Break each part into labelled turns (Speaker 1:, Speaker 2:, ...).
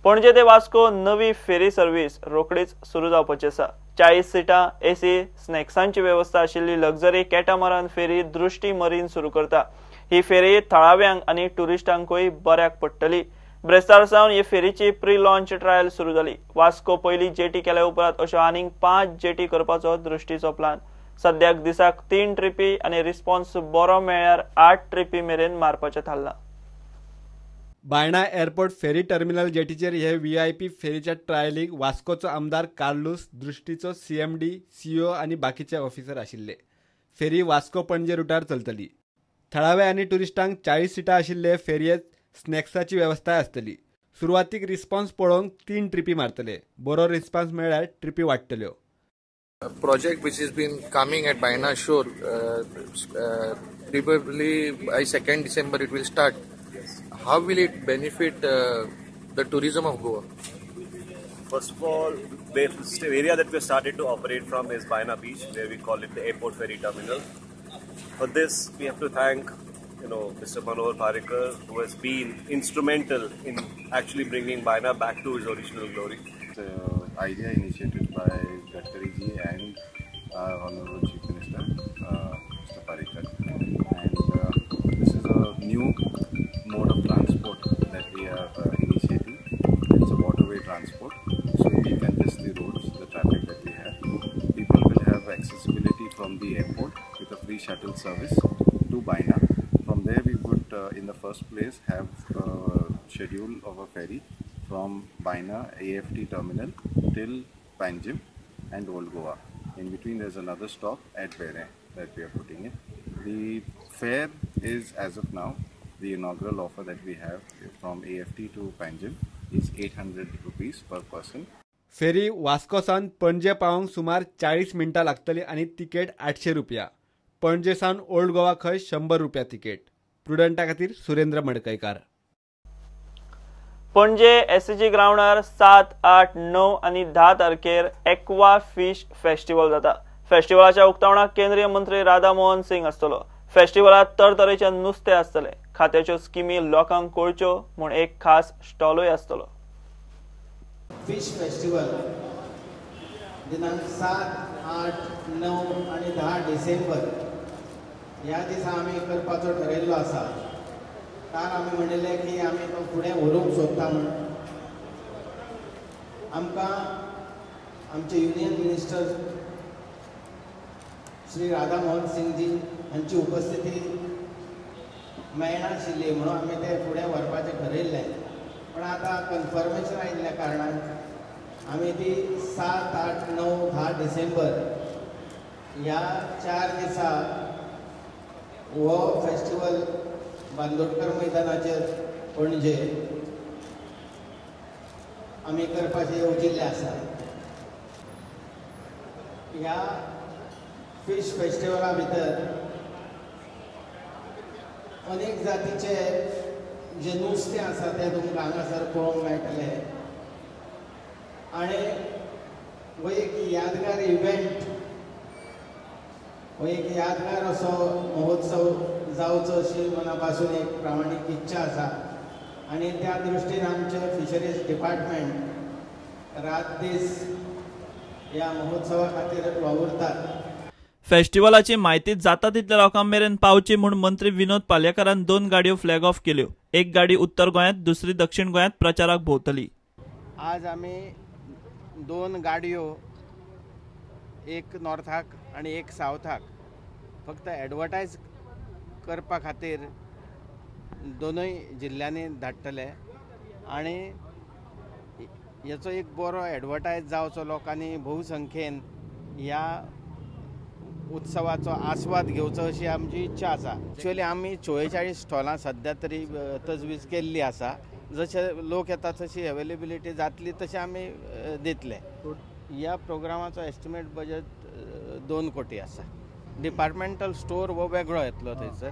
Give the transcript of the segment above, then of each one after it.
Speaker 1: पणजे ते वास्को नवी फेरी सर्व्हिस रोखडीच सुरू जावपाची आसा. 40 सिटां, एसी, स्नॅक्सांची वेवस्था आशिल्ली लक्झरी कॅटामरान फेरी दृष्टी मरीन सुरू करता. ही फेरी थळाव्यांक आनी ट्युरिस्टांकूय बऱ्याक पडटली. ब्रेस्तार सावन हे फेरीची प्री लॉन्च ट्रायल सुरू जाली. वास्को पयली जेटी केल्या उपरांत अश्यो आनीक 5 जेटी करपाचो दृष्टीचो प्लान. सद्याक दिसाक 3 ट्रिपी आनी रिस्पॉन्स बरो मेळ्ळ्यार 8 ट्रिपी मेरेन मारपाचें थारलां.
Speaker 2: बायणा एअरपोर्ट फेरी टर्मिनल जेटीचेर हे व्हीआयपी फेरीच्या ट्रायलीक वास्कोचो आमदार कार्लूस, दृष्टीचो सीएमडी, सीईओ आनी बाकीचे ऑफिसर आशिल्ले. फेरी वास्को पणजे रुटार चलतली. थळावे आनी ट्युरिस्टांक 40 सिटां आशिल्ले फेरयेंत स्नॅक्साची वेवस्था आसतली. सुरवातीक रिस्पॉन्स पळोवंक 3 ट्रिपी मारतले. बरो रिस्पॉन्स मेळ्ळ्यार trippy वाडटल्यो.
Speaker 3: Project which has been coming at Baina shore, probably by 2nd December it will start. How will it benefit the tourism of Goa?
Speaker 4: First of all, the area that we started to operate from is Baina Beach, where we call it the airport ferry terminal. For this, we have to thank, Mr. Manohar Parrikar, who has been instrumental in actually bringing Baina back to his original glory.
Speaker 5: The idea initiated by Gadkari ji and our Honorable Chief Minister, Mr. Parrikar, and this is a new mode of transport that we are initiating. It's a waterway transport, so we decongest the roads, the traffic that we have. People will have accessibility from the airport with a free shuttle service to Baina. From there we would in the first place have a schedule of a ferry from Baina AFT terminal till Panjim and Old Goa. In between there's another stop at Bere that we are putting in. The fare is, as of now, the inaugural offer that we have from AFT to Panjim is 800 rupees per person.
Speaker 2: फेरी वास्को सावन पणजे पावंक सुमार 40 मिनटां लागतली आनी ticket 800 रुपया. पणजे सावन old Goa खंय 100 रुपया तिकेट. प्रुडंटा खातीर सुरेंद्र मडकयकार.
Speaker 1: पणजे एसजी ग्रावंडार 7, 8, 9 आनी 10 तारखेर एक्वा फिश फेस्टिवल जाता. फेस्टिवलाच्या उक्तावणाक केंद्रीय मंत्री राधा मोहन सिंग आसतलो. फेस्टिवलात तरतरेचे नुस्तें आसतले. खात्याच्यो स्किमी लोकांक कळच्यो म्हूण एक खास स्टॉलूय आसतलो.
Speaker 6: फिश फेस्टिवल दिनांक 7, 8, 9 आनी 10 डिसेंबर ह्या दिसा आमी करपाचो ठरयल्लो आसा. काल आमी म्हणिल्लें की आमी तो फुडें व्हरूंक सोदता म्हूण. आमकां आमचे युनियन मिनिस्टर श्री राधा मोहन सिंगजी हांची उपस्थिती मेळनाशिल्ली म्हणून आमी ते फुडें व्हरपाचें ठरयल्लें. पण आतां कन्फर्मेशन आयिल्ल्या कारणान आमी ती 7, 8, 9, 10 डिसेंबर ह्या 4 दिसा हो फेस्टिवल बांदोडकर मैदानाचेर पणजे आमी करपाचें येवजिल्लें आसा. ह्या फिश फेस्टिवला भितर अनेक जातीचे जे नुस्तें आसा तें तुमकां हांगासर पळोवंक मेळटलें आनी हो एक यादगार इव्हेंट, हो एक यादगार असो महोत्सव जावचो अशी मना पासून एक प्रामाणीक इच्छा आसा आनी त्या दृश्टीन आमचें फिशरीज डिपार्टमेंट रात दीस ह्या महोत्सवा खातीर वावुरतात.
Speaker 1: फेस्टिवलाची म्हायती जाता तितल्या लोकां मेरेन पावची म्हूण मंत्री विनोद पालयेकारान 2 गाडयो फ्लॅग ऑफ केल्यो. एक गाडी उत्तर गोंयांत, दुसरी दक्षिण गोंयांत प्रचाराक भोंवतली.
Speaker 6: आज आमी 2 गाडयो, एक नॉर्थाक आनी एक सावथाक, फक्त एडवर्टायज करपा खातीर दोनूय जिल्ल्यांनी धाडटले आनी हेचो एक बरो एडवर्टायज जावचो, लोकांनी भोवसंख्येन ह्या उत्सवाचो आस्वाद घेवचो अशी आमची इच्छा आसा. एक्चुअली आमी 44 स्टॉलां सद्या तरी तजवीज केल्ली आसा. जशे लोक येता तशी अवेलेबिलिटी जातली तशें आमी दितले. ह्या प्रोग्रामाचो एस्टिमेट बजट 2 कोटी आसा. डिपार्टमेंटल स्टोर हो वेगळो येतलो थंयसर,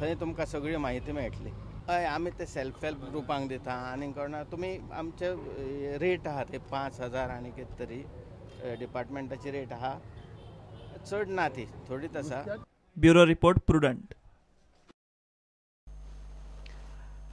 Speaker 6: थंय तुमकां सगळी म्हायती मेळटली. हय, आमी ते सेल्फ हेल्प ग्रुपांक दिता आनी कोणा तुमी आमचे रेट आहा ते 5000 आनी कितें तरी डिपार्टमेंटाची रेट आहा, चड ना, ती थोडीच आसा.
Speaker 1: Bureau report, Prudent.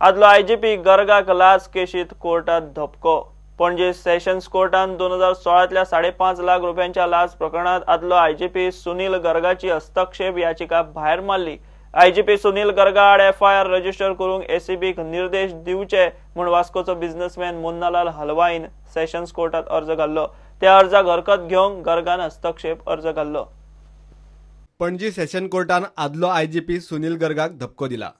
Speaker 1: आदलो आयजीपी गर्गाक लाच केशीत कोर्टात धपको. पणजे सेशन्स कोर्टान 2016तल्या 5.5 लाख रुपयांच्या लाच प्रकरणात आदलो आयजीपी सुनील गर्गाची हस्तक्षेप याचिका भायर मारली. आयजीपी सुनील गर्गा आड एफआयआर रजिस्टर करूंक एसीबीक निर्देश दिवचे म्हूण वास्कोचो बिझनेसमॅन मुन्नालाल हलवाईन सेशन्स कोर्टात अर्ज घाल्लो. त्या अर्जाक हरकत घेवंक गर्गान हस्तक्षेप अर्ज घाल्लो.
Speaker 2: पणजी सेशन कोर्टान आदलो आयजीपी सुनील गर्गाक धपको दिला.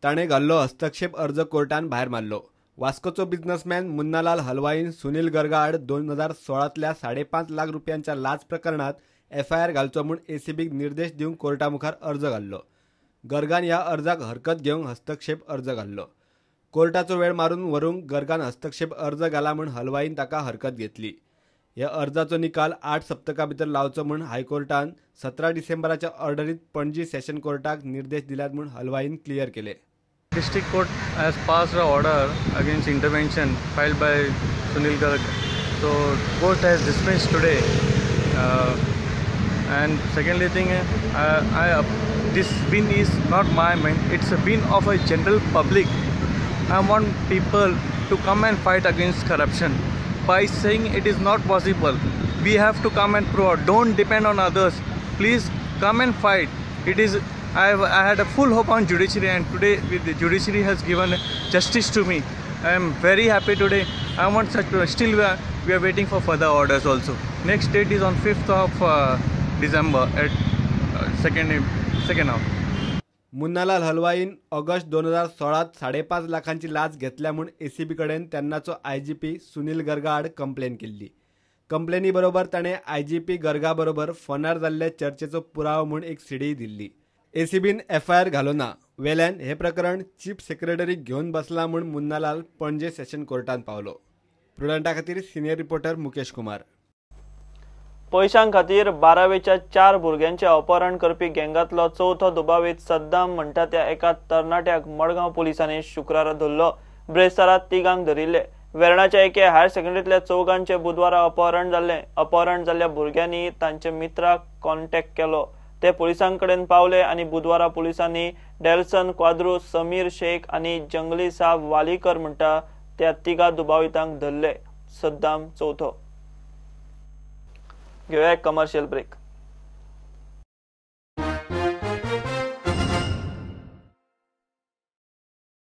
Speaker 2: ताणें घाल्लो हस्तक्षेप अर्ज कोर्टान भायर मारलो. वास्कोचो बिझनेसमॅन मुन्नालाल हलवाईन सुनील गर्गा आड 2016तल्या 5.5 लाख रुपयांच्या लाच प्रकरणात एफआयआर घालचो म्हूण एसीबीक निर्देश दिवंक कोर्टा मुखार अर्ज घाल्लो. गर्गान ह्या अर्जाक हरकत घेवंक हस्तक्षेप अर्ज घाल्लो. कोर्टाचो वेळ मारून व्हरूंक गर्गान हस्तक्षेप अर्ज घाला म्हूण हलवाईन ताका हरकत घेतली. ह्या अर्जाचो निकाल 8 सप्तकां भितर लावचो म्हूण हायकोर्टान 17 डिसेंबराच्या ऑर्डरीत पणजी सेशन कोर्टाक निर्देश दिल्यात म्हूण हलवाईन क्लियर केले.
Speaker 7: District Court has passed an order against intervention filed by Sunil Garg. So court has dismissed today. And secondly thing, this win is not my win. It's a win of a general public. I want people to come and fight against corruption by saying it is not possible. We have to come and prove out. Don't depend on others. Please come and fight. It is. I had a full hope on judiciary, and today with the judiciary has given justice to me. I am very happy today. I want such. Still we are waiting for further orders also. Next date is on 5th of December at second half.
Speaker 2: Munnalal हलवाईन August 2016 5.5 लाखांची लाच घेतल्या म्हूण ACB कडेन तेन्नाचो IGP Sunil गर्गा आड complain केल्ली. कंप्लेनी बरोबर ताणें आयजीपी गर्गा बरोबर फोनार जाल्ले चर्चेचो पुरावो म्हूण एक सीडी दिल्ली. एसीबीन एफआयआर घालो ना. वेल्यान हे प्रकरण चीफ सेक्रेटरीक घेवन बसला म्हूण मुन्नालाल पणजे सेशन कोर्टात पावलो. प्रुडंटा खातीर सिनियर रिपोर्टर मुकेश कुमार.
Speaker 1: पयशां खातीर 12वेच्या 4 भुरग्यांचे अपहरण करपी गँगांतलो चवथो दुबावीत सद्दाम म्हणटा त्या एका तरणाट्याक मडगांव पुलिसांनी शुक्रारा धरलो. ब्रेस्तारा तिगांक धरिल्ले. वेर्णाच्या एके हायर सेकंडरींतल्या चौगांचे बुधवारा अपहरण जाल्लें. अपहरण जाल्ल्या भुरग्यांनी तांच्या मित्राक कॉन्टॅक्ट केलो. ते पुलिसां कडेन पावले आनी बुधवारा पुलिसांनी डेल्सन क्वाद्रू, समीर शेख आनी जंगली साब वालीकर म्हणटा त्या तिगा दुबावितांक धरले. सद्दाम चवथो. घेवया एक कमर्शियल ब्रेक.